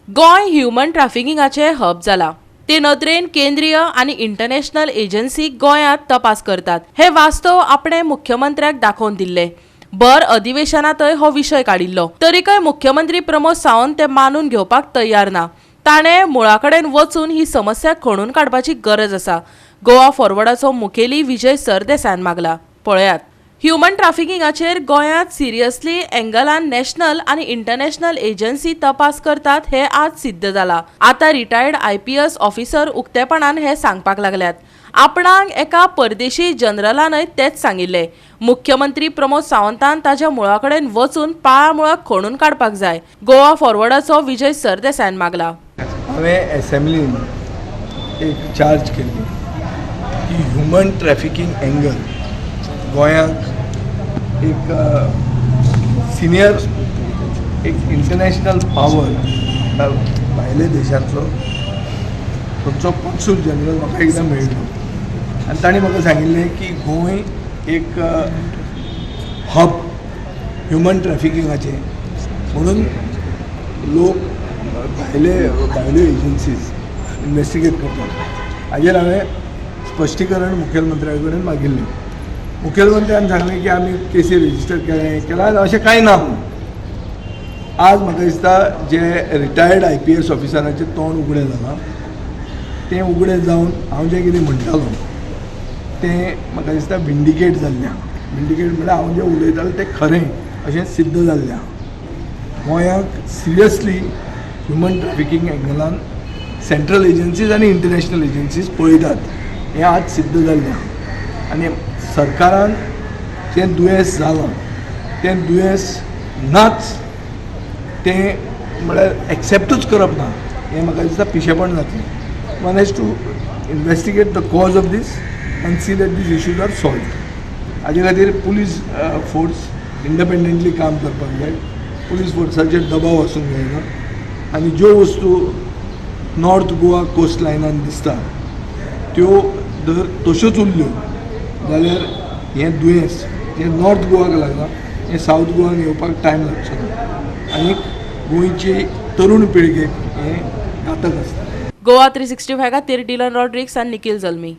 Goa human ट्राफिकिंगाचें hub जाला. ते नदरेन केंद्रीय आनी इंटरनॅशनल एजन्सी गोंयांत तपास करतात हे वास्तव आपणे मुख्यमंत्र्याक दाखोवन दिल्ले. बर अधिवेशनातय हो विशय काडिल्लो. तरीकय मुख्यमंत्री प्रमोद सावंत ते मानून घेवपाक तयार ना. ताणें मुळा कडेन वचून ही समस्या खणून काडपाची गरज आसा, गोवा फॉरवर्डाचो मुखेली विजय सरदेसायान मागला. पळयात, ह्युमन ट्राफिकिंगाचेर गोंयांत सिरियसली एंगलान नॅशनल आनी इंटरनॅशनल एजन्सी तपास करतात हे आज सिद्ध जाला. आतां रिटायर्ड आयपीएस ऑफिसर उक्तेपणान हे सांगपाक लागल्यात. आपणाक एका परदेशी जनरलानय तेच सांगिल्लें. मुख्यमंत्री प्रमोद सावंतान ताच्या मुळा कडेन वचून पाळामुळां खणून काडपाक जाय, गोवा फॉरवर्डाचो विजय सरदेसायान मागला. हांवें एसेंब्लीन एक चार्ज केल्ली की ह्युमन ट्रॅफिकींग एंगल गोंयांक एक सिनियर, एक इंटरनॅशनल पावर, भायले देशांतलो थंयचो कॉन्सूल जनरल म्हाका एकदां मेळिल्लो आनी तांणी म्हाका सांगिल्लें की गोंय एक हब ह्युमन ट्रॅफिकिंगाचें म्हणून लोक भायले, भायल्यो एजन्सीज इन्वेस्टिगेट करतात. हाजेर हांवें स्पश्टीकरण मुखेलमंत्र्या कडेन मागिल्लें. मुखेलमंत्र्यान सांगलें की आमी केसी रजिस्टर केलें केलां, अशें कांय ना म्हणून. आज म्हाका दिसता जे रिटायर्ड आयपीएस ऑफिसराचें तोंड उगडें जालां, तें उगडें जावन हांव जें कितें म्हणटालो तें म्हाका दिसता विंडिकेट जाल्लें आहा. विंडिकेट म्हणल्यार हांव जें उलयतालो तें खरें अशें सिद्ध जाल्लें आहा. गोंयाक सिरियसली ह्युमन ट्रॅफिकींग एंगलान सेंट्रल एजन्सीज आनी इंटरनॅशनल एजन्सीज पळयतात हें आज सिद्ध जाल्लें आहा. आनी सरकारान जें दुयेंस जालां तें दुयेंस नाच, तें म्हळ्यार एक्सेप्टूच करप ना, हें म्हाका दिसता पिशेपण जातलें. One has to investigate the cause of this and see that these issues are solved. हाजे खातीर पुलीस फोर्स इंडिपेंडंटली काम करपाक जाय. पुलीस फोर्साचेर दबाव आसूंक जायना. आनी ज्यो वस्तू नॉर्थ गोवा कोस्ट लायनान दिसता त्यो जर तश्योच उरल्यो जाल्यार हें दुयेंस जें नॉर्थ गोवाक लागलां हें सावथ गोवान येवपाक टायम लागचो ना आनी गोंयची तरूण पिळगेक हें घातक आसता. गोवा 365 खातीर डिलन रॉड्रिक्स आनी निखिल जल्मी.